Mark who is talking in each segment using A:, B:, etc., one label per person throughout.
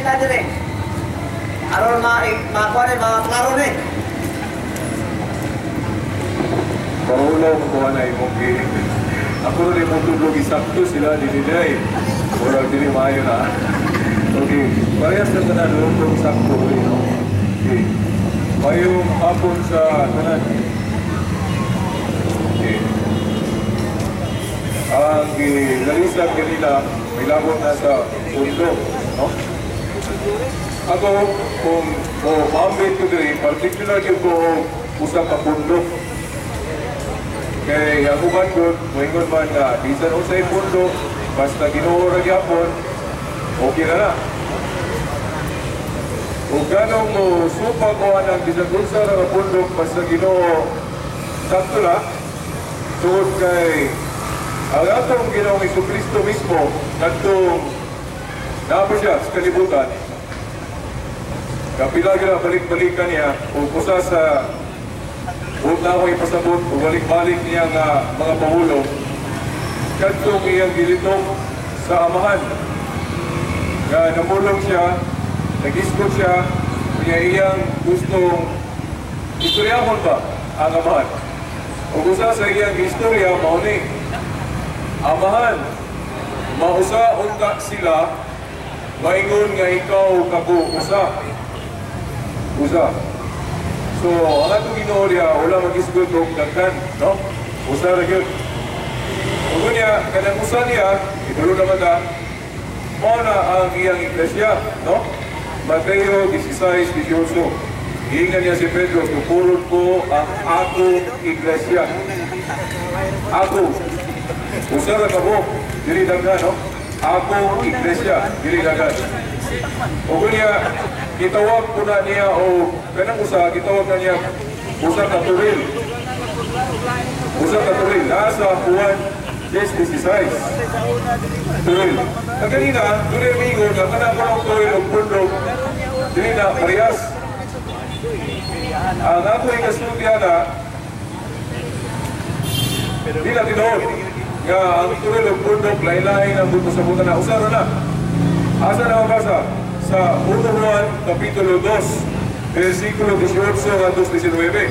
A: sila dire. Aron ma makuha ni mga klaro ni.
B: Paulaw mo kuha na imong gi. Ako rin imong tudlog, isakto sila dili day. Murag dili maayo na. Okay, parehas na tanan kung sakto rin, no? Okay. Mayong hapon sa tanan. Okay. Ang gilalisan kanina, may labot na sa pundo, no? Ako, kung o maambit ko diri, particular gyud ko og usa ka pundok. Kay ang uban gud, moingon man nga bisan unsay pundok, basta Ginoo ra gyapon, okay na na. Ug ganong mo supa ko anang bisan unsa ra ka pundok basta Ginoo, sakto na, tungod kay ang atong Ginoong Kristo mismo kadtong naa pa siya sa kalibutan. Kapila gira balik-balikan niya ug usa sa huwag na ako ipasabot o balik-balik niya nga mga pahulong kadtong iyang gilitok sa Amahan nga namulong siya, nag-iskot siya niya, iyang gustong istoryahon ba ang Amahan. Ug usa sa iyang istorya mao ni, "Amahan, mausa unta sila maingon nga ikaw kako usa." Usa. So, ang atong Ginoo diha, wala mag-isgot og daghan, no? Usa ra gyud. Ug niya, kanang usa niya, itulo naman ta, mao na ang iyang iglesia, no? Mateo 16:18. Giingan niya si Pedro, "Tukuron ko ang akong iglesia." Ako. Usa ra ka buok, dili daghan, no? Akong iglesia, dili daghan. Ug niya, gitawag ko na niya o kanang usa, gitawag na niya usa ka turil. Usa ka turil. Nasa Juan 10:16. Turil. Ang kanina, doon yung mingon nga kanang kanang turil o pundok, dili na parehas. Ang ako yung kasultihan na, di na tinuod nga ang turil o pundok, lain-lain ang buto sa buta na. Usa ra na. Asa na mabasa? Sa 1 Juan, Kapitulo 2, versikulo 18 hanggang 19.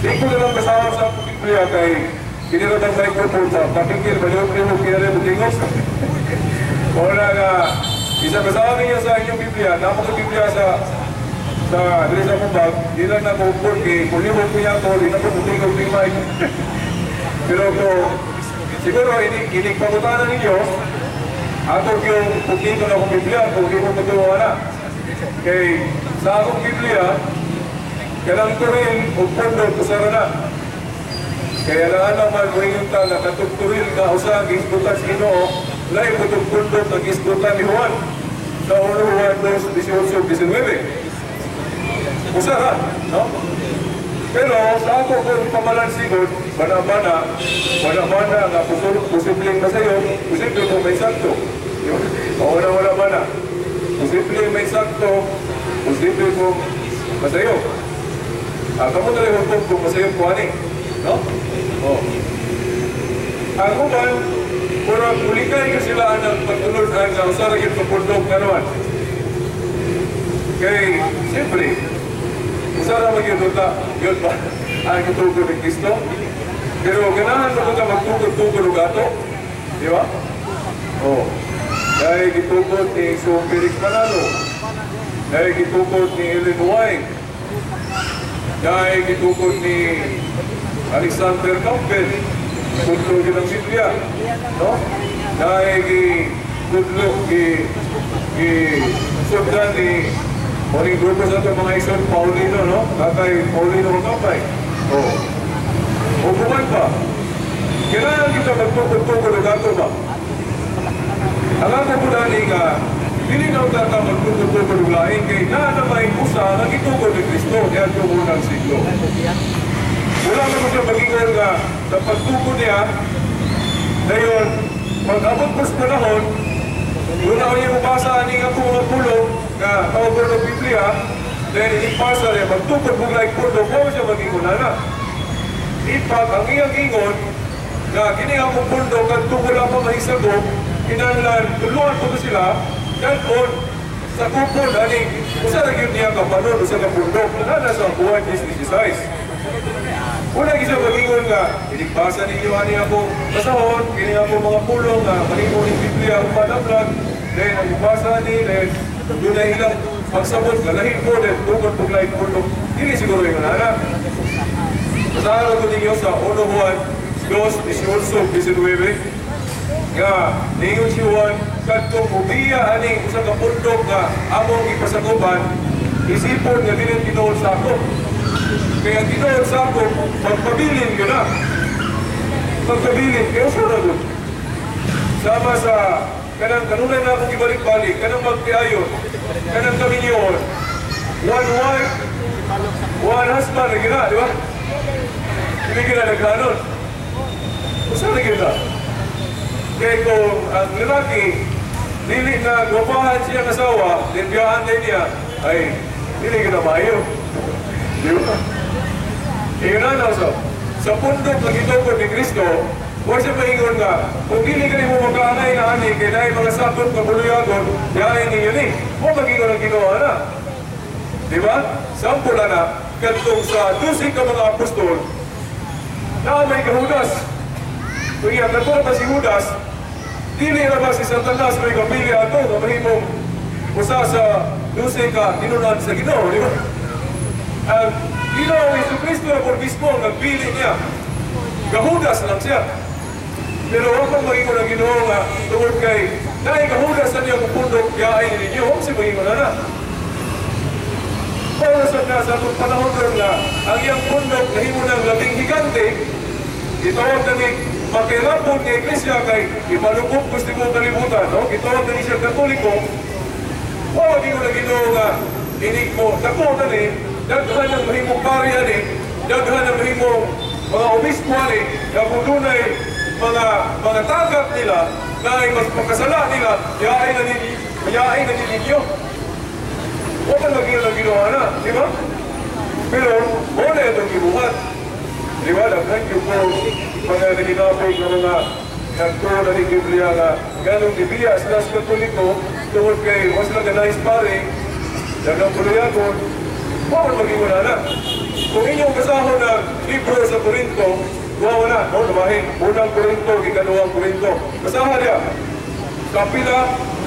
B: Di ko na lang kasama sa akong Biblia kay kinira ng microphone sa pakikil, baliw ko kinira mo tingos. Wala nga, isa kasama ninyo sa inyong Biblia, namo ko Biblia sa diri sa akong bag, di lang na ko kay kung libot ko niya ko, di na ko mutingog ni mic. Pero ko, siguro ini inig pangutana ninyo, ako yung pugito na akong Biblia, kung di mo matuwa na. Kay sa akong Biblia, kanang turil o pundok, usara na. Kaya lang naman, kung ta na katong turil nga usa ang gisgutan sa Ginoo, lain po itong pundok ang gisgutan ni Juan. Sa 1 Juan 2, 18, 19. Usa ra, no? Pero sa ako kung pamalansigod, bana-bana, bana-bana nga posibleng masayo, posible kung may sakto. O wala wala bana. Posibleng may sakto, posible kung masayo. Ah, kamo na rin kung masayo po ani. No? Oh. Ang uban, murag mulikay ka sila ang pagtulod ang usa ra gyud ka pundok nga naman. Kay, siyempre, usa ra man gyud unta, yun ba ang gitugod ni Kristo? Pero ganahan mo ka magtugod-tugod og ato, di ba? Oh. Dahil gitugod ni Sir Felix Manalo. Dahil gitugod ni Ellen White. Dahil gitugod ni Alexander Campbell. Tudlo yun ang Biblia. No? Dahil gitudlo, gi sundan ni Morning grupo sa itong mga igsoon, Paulino, no? Tatay Paulino Kapay. Oh. O kuman pa. Kailangan kita magtukod-tukod og ato ba? Ang ako po dali nga, dili na uta ta magtukod-tukod og lain kay naa na may usa nga gitukod ni Kristo niadtong unang siglo. Wala na ko siya mag-ingon nga sa pagtukod niya, dayon, pag-abot ko sa panahon, wala ko niya mabasa ani nga po nga pulong nga tawag ko ng Biblia, then ipasa niya, magtukod mo like pundok, mo siya mag-ingon na. In fact, ang iyang ingon, nga kini ang akong pundok, at tungkol ako mahisagop, kinahanglan, tulungan ko to sila. Kanon, sa kupon, ani, usa ra gyud niya ka panon, usa ka pundok, na sa Juan 10:16. Una gisa magingon nga, inigbasa ninyo ani ako, basahon, kini ako mga pulong nga, mahimo ni Biblia ang padamlag, then ang ibasa ni, then doon na ilang pagsabot, galahin po, then tungkol po lain pundok. Dili siguro yung anak. Basahan ko ninyo sa 1 Juan 2, 18, 19 nga ningon si Juan kadtong ubiya aning usa ka pundok nga among gipasakupan, isipon nga dili tinuod sakop. Kaya tinuod sakop, magpabilin yun na. Magpabilin, kaya usa ra gud. Sama sa kanang kanunay na akong ibalik-balik, kanang magtiayon, kanang kaminyoon, one wife, one husband, lagi na, di ba? Hindi ka na nagkanon. Usa na gyud na. Kaya kung ang lalaki, dili na gwapahan siyang asawa, libyaan din niya, ay, dili ka na maayo. Di ba? Iyon na so, sa pundok ng gitukod ni Kristo, huwag siya maingon nga, kung dili ka nimo makaanay na ani, kay naay mga sakop nga buluyagon, yain ninyo ni. Huwag magingon ang Ginoo na. Di ba? Sample na, kadtong sa 12 ka mga apostol, na may kahudas. Kung iya, kadto ba si Judas, dili na ba si Satanas may kapili ato nga mahimong usa sa 12 ka tinunan sa Ginoo, di ba? Ang Ginoo Hesus Kristo na por mismo ang nagpili niya. Kahudas lang siya. Pero huwag kang magingon ang Ginoo nga tungod kay naay kahudas sa niya kung pundok yaay ninyo, huwag siya magingon na na. Para sa nasa atong panahon ron nga ang iyang pundok nahimo ng labing higante, gitawag na ni makilapon nga iglesia kay imalukop ko sa tibuok kalibutan, no? Gitawag na ni siya Katoliko. Wa gyud na Ginoo nga inig mo dako na ni, daghan ang mahimong pari ani, daghan ang mahimong mga obispo ani, na kung dunay mga tagak nila na ay mas makasala nila, yaay na ninyo. Wa man lagi ang ginawa na, di ba? Pero, mo na itong gibuhat. Di ba? Daghan yung po mga naginapig ng mga nagtuo na ni Biblia nga ganong gibiya sila sa Katoliko tungod kay was lang nice pare, daghang puluyagon, wa man maging wala na. Kung inyong basahon ng libro sa Korinto, duha na, no? Lumahin. Unang Korinto, ikaduhang Korinto. Basahan niya. Kapila,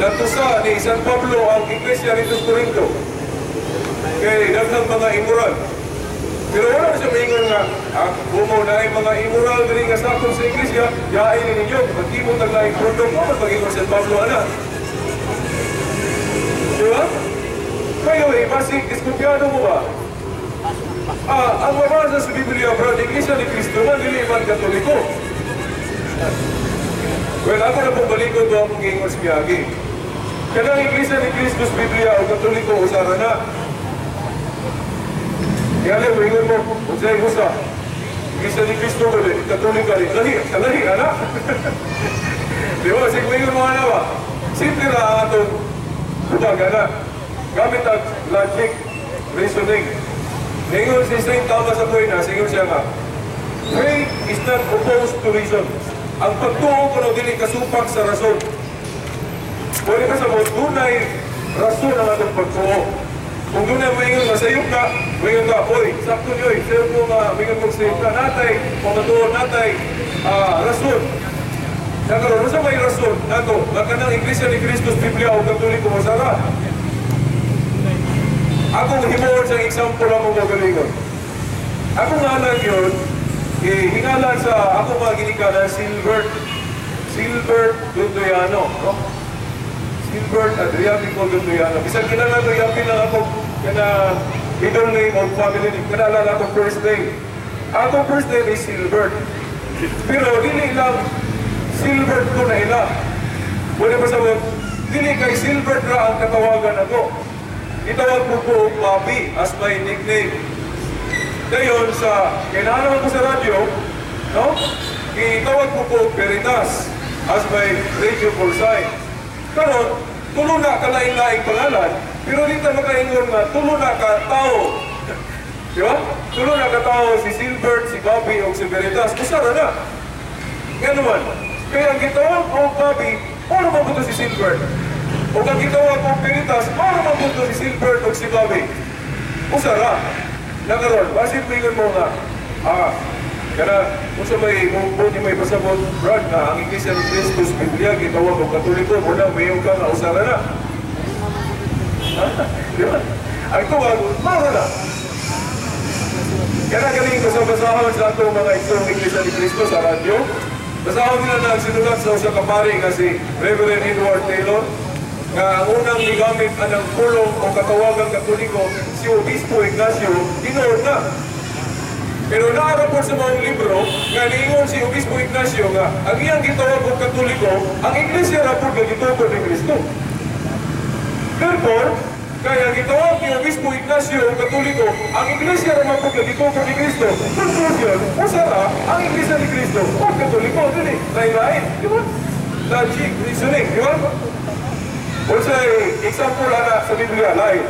B: natusa ni San Pablo ang iglesia rito sa Korinto. Kay daghang mga immoral. Pero wala na siya maingon nga, ah, bumo na ay mga immoral diri nga sakop sa iglesia, yain ninyo, maghimo tag laing pundok mo, mag-ingon San Pablo ana. Di ba? Kayo eh, basig, diskumpiyado mo ba? Ah, ang mabasa sa Biblia, bro, Iglesia ni Cristo man, dili man Katoliko. Well, ako na pong balikon do akong giingon sa Miyagi. Kanang Iglesia ni Cristo sa Biblia o Katoliko, usara na. Kaya ingon mo, unsay usa? Iglesia ni Cristo, dili, Katoliko, dili. Lahi, lahi, ana. Di ba? Sige, ingon mo ana ba? Simple ra ang atong hubag, ana. Gamit ang logic, reasoning. Ningon si St. Thomas Aquinas, ingon siya nga, "Faith is not opposed to reason." Ang pagtuo ko na dili kasupak sa rason. Pwede ka sa mga dunay rason ang atong pagtuo. Kung dunay moingon nga sayop ka, moingon ka, "Oy, sakto niyo, oy, sayop mo nga, moingon mo sayop ka, natay, pamatuon natay, rason." Nakaroon, sa may rason, nato, nga kanang Iglesia ni Cristo Biblia o Katoliko masara. Akong himuon sa example ako mga galingon. Ako nga lang yun, eh, hingalan sa ako mga ginikanan, Silbert. Silbert Gundoyano. No? Silbert Adriatico Gundoyano. Bisan kinala ko, yapin lang ako kana middle name or family name. Kanala ako first name. Ako first name is Silbert. Pero dili lang Silbert ko na ila. Pwede ba sabot? Dili kay Silbert ra ang katawagan ako. Itawag ko po Bobby as my nickname. Dayon sa kailangan ko sa radyo, no? Itawag ko po Veritas as my radio call sign. Karon, tulo na kalain-laing pangalan, pero dito makaingon nga tulo na ka tao. Di ba? Tulo na ka tao si Silbert, si Bobby o si Veritas. Usa ra na. Nga naman, kaya ang gitawag ko Bobby, ano ba ito si Silbert? O kang gitawag og Veritas, mao ra man pud si Silbert o si Bobby. Usa ra. Na karon, basin moingon mo nga, kana, kung sa may mo ni may pasabot, Brad, nga ang Iglesia ni Cristo sa Biblia, gitawag og Katoliko, muna, mayon ka nga usa ra na. Ha? Di ba? Ang tuwag, mao ra na. Kaya galing ko sa basahon sa atong mga igsoong Iglesia ni Cristo sa radyo. Basahon nila na ang sinulat sa usa ka pari nga si Reverend Edward Taylor nga ang unang gigamit anang pulong o katawagang Katoliko si Obispo Ignacio, tinuod na. Pero naa po sa mga libro nga niingon si Obispo Ignacio nga ang iyang gitawag og Katoliko, ang Iglesia ra pud nga gitukod ni Kristo. Therefore, kaya gitawag ni Obispo Ignacio ang Katoliko, ang Iglesia ra man pud nga gitukod ni Kristo. Conclusion, usa ra ang Iglesia ni Kristo o Katoliko dili, lain-lain, di ba? Logic, reasoning, di ba? Unsay example ana sa Biblia, lain?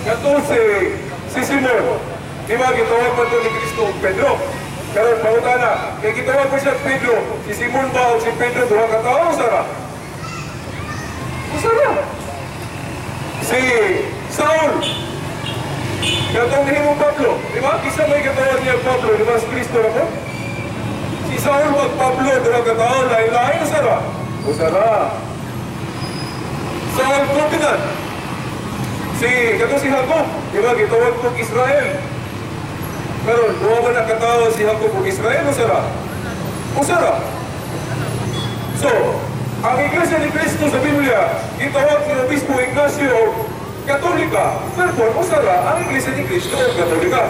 B: Kato si Simon, di ba gitawag pa to ni Kristo og Pedro? Karon pangutana, kay gitawag ko siya Pedro, si Simon ba o si Pedro duha ka tawo, usa ra? Usa ra. Si Saul, katong nahimong Pablo, di ba? Isa may katawag niya Pablo, di ba? Si Kristo ra po? Si Saul ug Pablo, duha ka tawo, lain-lain, usa ra? Usa ra. Sa Old Covenant, si kato si Jacob, di ba? Gitawag kog Israel. Karon, duha ba na katawo si Jacob ug Israel, usa ra? Usa ra. So, ang Iglesia ni Cristo sa Biblia, gitawag ni Obispo Ignacio og Katolika. Therefore, usa ra ang Iglesia ni Cristo og Katolika.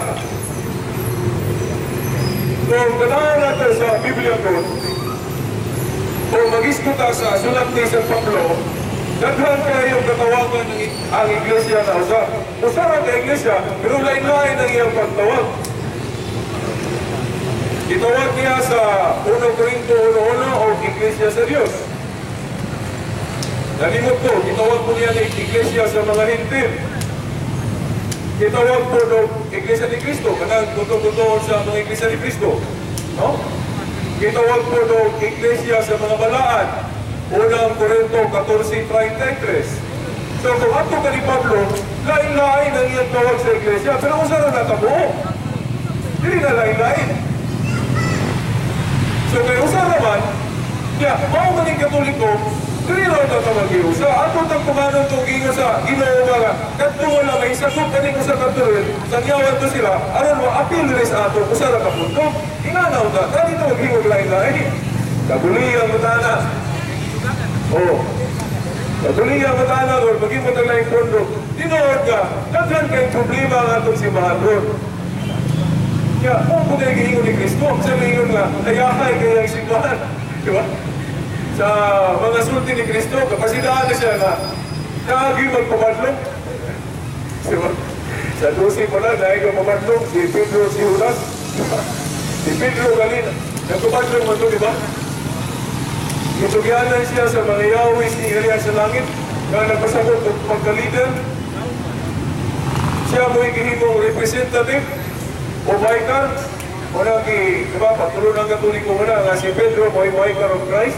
B: Kung tanawan natin sa Biblia ko, o mag-iskuta sa sulat ni San Pablo, daghan kayo katawagan ng ang Iglesia na usa. Usa ra ka Iglesia, pero lain-lain ang iyang pagtawag. Gitawag niya sa 1 Corinto 1.1 o Iglesia sa Dios. Nalimot ko, gitawag po niya ng Iglesia sa mga Hentil. Gitawag po ng Iglesia ni Cristo, kanang tuto-tutoon sa mga Iglesia ni Cristo. No? Gitawag po ng Iglesia sa mga balaan. Unang Corinto 14.33. So kung ato ka ni Pablo, lain-lain ang iyang tawag sa Iglesia, pero kung saan na natabuo, dili na lain-lain. So kay usa naman, ya, mao maning Katoliko, dili ra ta tawag usa. Ato tang kumanon tong giingon sa Ginoo nga kadto wala may isakop kaning usa ka tuwil, sangyawan to sila aron mo apil diri sa ato usa ra ka punto. Inganaw ta, kani to maghimog lain-lain. Kabuliang mutana. Oh. Kabuliang mutana ron, maghimo tag laing pondo. Tinuod ka, daghan kay problema ang atong simbahan ron. Kaya, kung po tayo giingon ni Kristo, sa giingon nga, hayahay kay ang simbahan. Di ba? Sa mga sulti ni Kristo, kapasidaan na siya nga, naagi magpabadlong. Di ba? Sa 12 pa lang, naagi magpabadlong, si Pedro, si Judas. Di ba? Si Pedro ganin, nagpabadlong mo ito, di ba? Gitugyanan siya sa mga yawis ni Hirian sa langit, nga nagpasabot og pagka-leader. Siya mo'y gihimong representative o vicar. O na ki, di ba, patuloy ng Katoliko mo na nga si Pedro mo'y vicar of Christ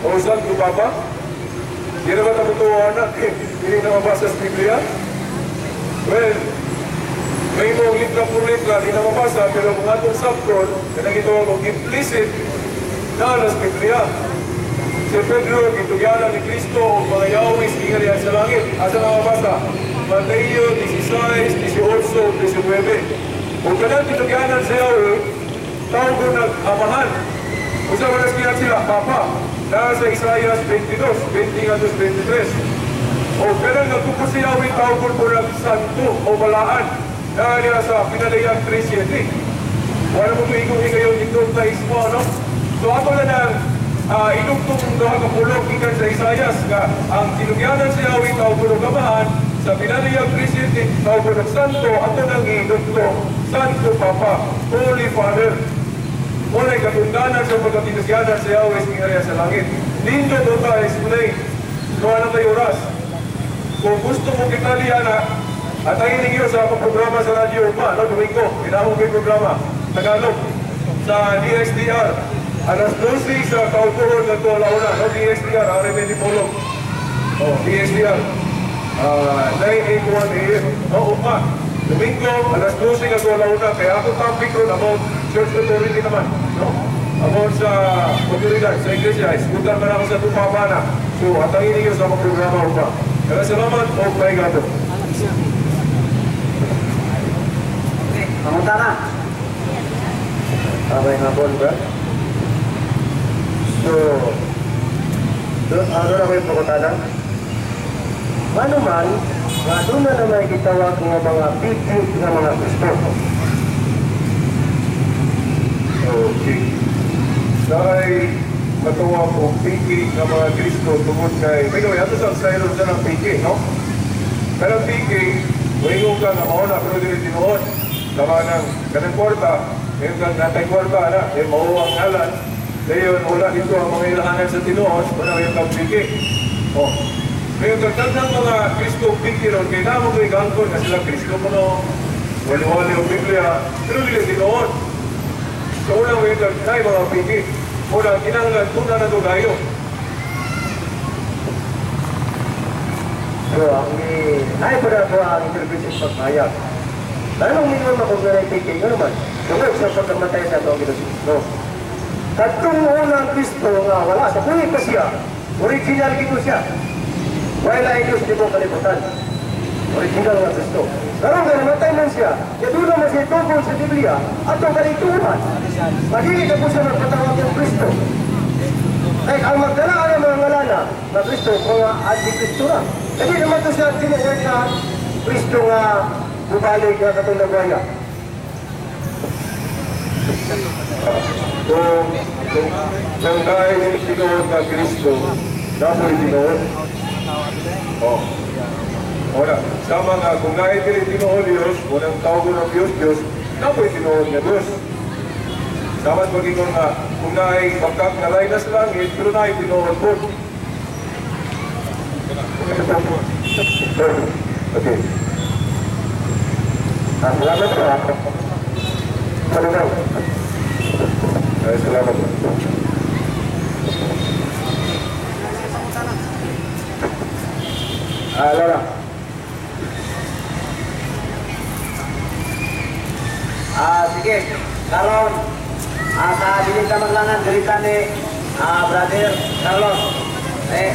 B: o Santo Papa. Di na ba tabutuan na? Hindi na mabasa sa Biblia? Well, may mong litra por litra, di na mabasa, pero kung atong sabton, kanang ito ang implicit na alas Biblia. Si Pedro, gitugyanan ni Kristo o mga yawis gingalian sa langit. Asa na mabasa? Mateo 16, 18, 19. Kung kanang gitugyanan sa Yahweh, tawag ko nag-amahan. Kung sa mga siya sila, Papa, nasa Isaias 22, 20 23. O kanang nagtupos si Yahweh, tawag ko ng santo o balaan. Na niya sa Pinalayan 3.7. Wala mo ito ngayon ito sa ismo, ano? So ako na nang inugtong duha ka pulong gikan sa Isaias nga ang tinugyanan sa Yahweh tawag ko ng amahan, sa Pinalayan 3.7 tawag ko ng santo, ato nang inugtong Santo Papa, Holy Father. Muna katundanan sa pagkatinugyanan sa Yahweh sa area sa langit. Nindo do ta explain. No ano tayo oras. Kung gusto mo kita na at ang ninyo sa akong programa sa Radyo Ugma, no, Domingo, kinahong kay programa, Tagalog, sa DXDR, alas 12 sa kauturon ng Alauna, no, DXDR, RMN Polog. Oh, PSDR. 9:81 a.m. No, ugma. Domingo, alas 12 nga alauna. Kaya ako topic ron about church authority naman. No? About sa otoridad, sa iglesia. Isgutan man ako sa tupama na. So, atangin ninyo sa akong programa ugma. Kaya salamat o maayong hapon.
A: Okay, pangutana.
C: Maayong hapon ba? So, doon ano na ko yung pangutana? Ano man, nga doon na naman gitawag nga mga piki nga mga Kristo.
B: Okay. Naay matuwa po piki nga mga Kristo tungod kay, by the way, ato sa silon sa ng piki, no? Pero ang piki, moingon ka nga mao na pero dili tinuod. Tama nang kanang kwarta, ngayon kang natay kwarta na, eh mao ang ngalan. Dayon wala dito ang mga ilahanan sa tinuod, wala yung kang piki. Oh. Ngayon kang daghang mga Kristo piki ron, kay namo ko'y gangkon nga sila Kristo kuno, wali-wali ang Biblia, pero dili tinuod. So unang may tayo mga piki. Una, kinahanglan tuna na ito gayo.
C: So, ang ay pa na po ang interpretation sa pagpahayag. Anong minimum ako nga na piki nga naman? Tungod sa pagkamatay sa atong Ginoong Kristo. Kadtong unang Kristo nga wala sa buhi pa siya, original gito siya. Wala ay Diyos di mo kalibutan. Original nga Kristo. Karon nga namatay man siya, kaya doon naman siya tungkol sa Biblia, atong kalituhan. Madili ka po siya magpatawag ng Kristo. Kaya ang magdala ang mga ngalana na Kristo, mga anti-Kristo na. Kasi naman to siya tinuod na Kristo nga bubalik nga katong nagwaya.
B: Kung dahil tinuod na Kristo, namoy tinuod. Oh. Ora, sama nga, kung dahil dili tinuod Diyos, walang tawag ng Diyos, Diyos, namoy tinuod nga Diyos. Sama sa pag-ingon nga, kung naay bakak nga lain na sa langit, pero naay tinuod po.
C: Okay. Salamat po. Salamat.
B: Ay, salamat.
C: Laura.
A: Sige. Karon, sa dili ka maglangan diri ni brother Carlos. Eh,